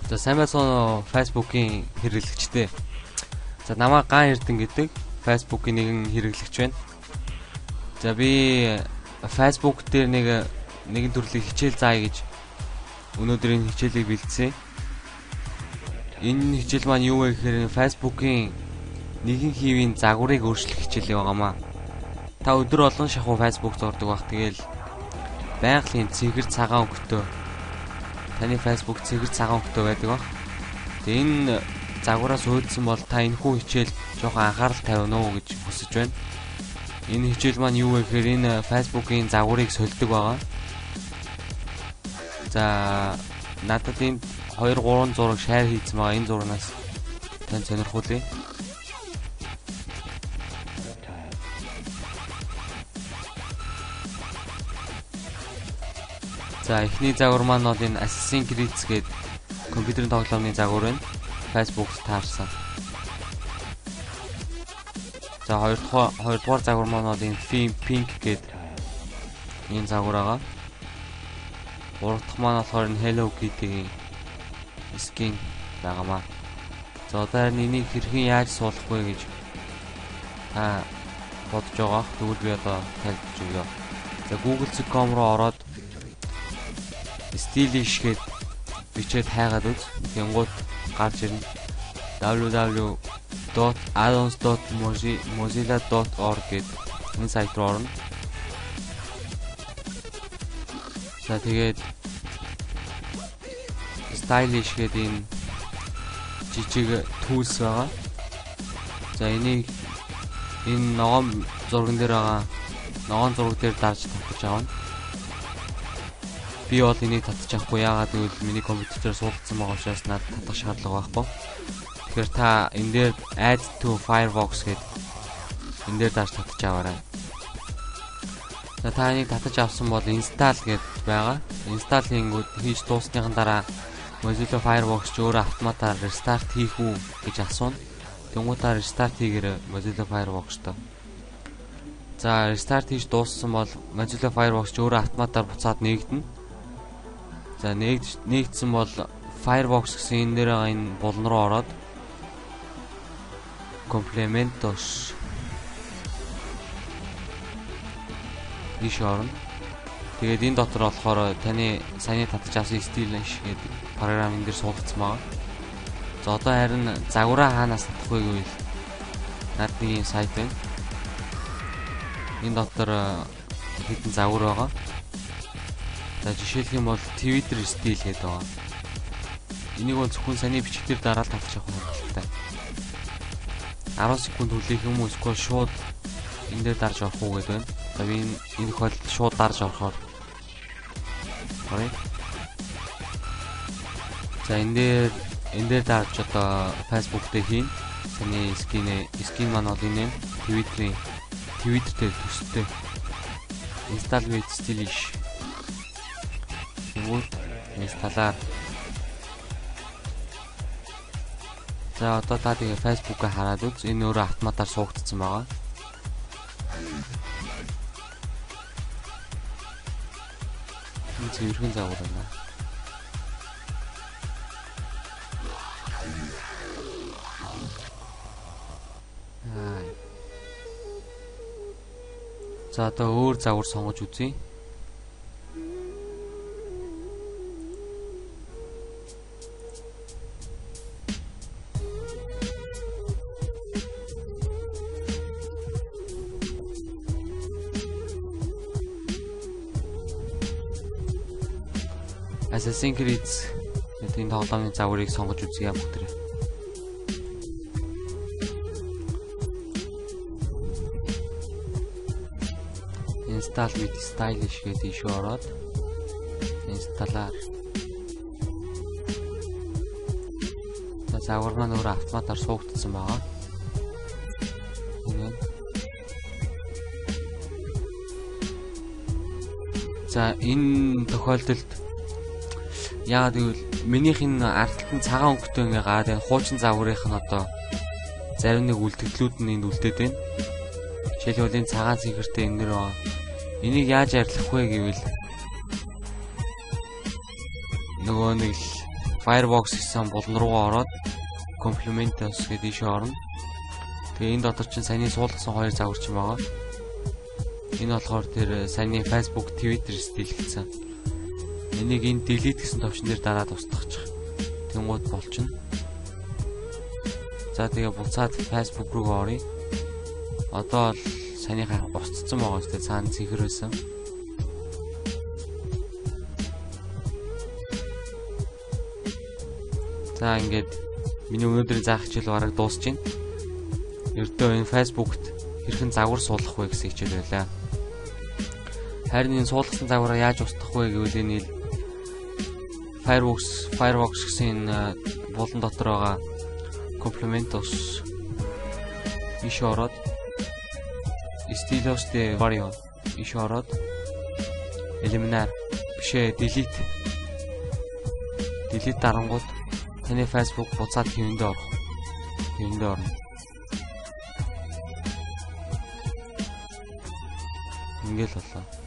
За сайн байцгаана уу Facebook-ийн хэрэглэгчдээ. За намайг Ган Эрдэн гэдэг Facebook-ийн нэгэн хэрэглэгч байна. За би Facebook дээр нэгэн төрлийн хичээл заая гэж өнөөдөр энэ хичээлийг бэлдсэн. Энэ хичээл маань юу вэ гэхээр Facebook-ийн нэгэн хэвийн загварыг өөрчлөх хичээл байгаамаа. Та өдөр олон шахуу Facebook зурдаг бах. Тэгэл байгалийн цэгэр цагаан өнгөтэй таны Facebook цэгэр цагаан өнгөтэй байдаг бах. Тэгээ энэ загвараас үүдсэн бол та энэ хүү хичээл жоохон анхаарал тавина уу гэж хүсэж байна. Энэ хичээл маань юу вэ гэхээр энэ Facebook-ийн загварыг сольдог байгаа. За надад энэ 2 3 зураг шеэр хийсэн байгаа. Энэ зурнаас тань сонирхуулъя. За эхний загвар маань бол энэ Assassin's Creed гэдэг компьютерийн тоглоомны загвар байна. Facebook-т таарсан. За хоёрдугаар загвар маань бол энэ Pink гэдэг энэ загвар байгаа. Гурав дахь маань болохоор энэ Hello Kitty-ийн skin байгаамаа. За одоо харин энийг хэрхэн яаж суулгах вэ гэж та бодож байгаа. Тэгвэл би одоо тайлбарж өгье. За google.com руу ороод Stylish гээд бичээд хайгаад үз. Тэнгууд гарч ирнэ. www.addons.mozilla.org гээд энэ сайт руу орно. За тэгээд Stylish гээд энэ жижиг tools байгаа. За энийг энэ ногоон зурган дээр байгаа ногоон зураг дээр дарж татаж авна. Би бол энийг татчих авахгүй. Яагаад гэвэл миний компьютерээр суулгацсан байгаа учраас надад татах шаардлага байхгүй. Тэгэхээр та энэ дээр Add to Firefox гэдэг энэ дээр дарж татчих аваарай. За та энийг татаж авсан бол install гэд байгаа. Install хийнгүүт хийж дууссныхан дараа Mozilla Firefox ч өөрөө автоматар restart хийх үү гэж асууна. Тэнгуутаа restart хийгээрэй Mozilla Firefox-то. За restart хийж дууссан бол Mozilla Firefox ч өөрөө автоматар буцаад нээгдэнэ. За нэгдсэн бол Firefox гэсэн энэ дээр байгаа энэ булан руу ороод Complementos ийш орно. Тэгээд энэ дотор болохоор таны саяны татаж авсан Stylish гэдэг програм энэ дээр суулгацсан байгаа. За одоо харин загвараа хаанаас татах вэ гэвэл над нэг юм сайт байна. Энэ дотор хэдэн загвар байгаа. За жишээлх юм бол Twitter стил гэдэг байгаа. Энийг бол зөвхөн саяны бичиг дээр дараал татчих авах хангалттай. 10 секунд хүлээх юм уу эсвэл шууд энэ дээр дарж орох уу гэдэг байна. За би энэ тохиолдолд шууд дарж орохоор. За энэ дээр дарж одоо Facebook дээр хийн. Саяны skin маань бол энэ Twitter-ийн Twitter дээр төстэй. Install with Stylish. Тэнгүүд install-аар. За одоо та тэгээ Facebook-а хараад үз. Энэ өөрөө автоматар суугдсан байгаа. Энэ цэвэрхэн загвар байна. За одоо өөр загвар сонгож үзье. Assassin's Creed гэдэг энэ тоглоомын загварыг сонгож үзье бүгдээ. Install with Stylish гэдэг ишүү ороод install-аар. За загвар маань өөрөө автоматар суугдсан байгаа. Энэ. За энэ тохиолдолд яагаад гэвэл минийх энэ ард талд нь цагаан өнгөтэй ингээ гараад энэ хуучин загварынх нь одоо зарим нэг үлдэгдлүүд нь энд үлдээд байна. Жишээлбэл энэ цагаан цэнхэртэй энэ нэр байгаа. Энийг яаж арилгах вэ гэвэл нөгөө нэг л Firefox гэсэн булан руугаа ороод Complementos гэдэг ийшээ орно. Тэгээ энэ дотор чинь саяны суулгасан хоёр загвар чинь байгаа. Энэ болохоор тэр саяны Facebook, Twitter стилэгдсэн. Энийг энэ delete гэсэн товчон дээр дараад устгах. Тэнгууд болчихно. За тэгээ буцаад Facebook руугаа оръё. Одоо л саяныхаа устцсан байгаа шүү дээ. Цаана цэнхэр байсан. За ингээд миний өнөөдрийн заах хичээл бараг дуусч байна. Ердөө энэ Facebook-т хэрхэн загвар суулгах вэ гэсэн хичээл байлаа. Харин энэ суулгасан загвараа яаж устгах вэ гэвэл энэ Firefox гэсэн энэ булан дотор байгаа Complementos иш ороод Estilos de Vario иш ороод Eliminar бишээ delete дарангууд таны Facebook буцаад хэвэндээ орох. Хэвэндээ орно. Ингээл боллоо.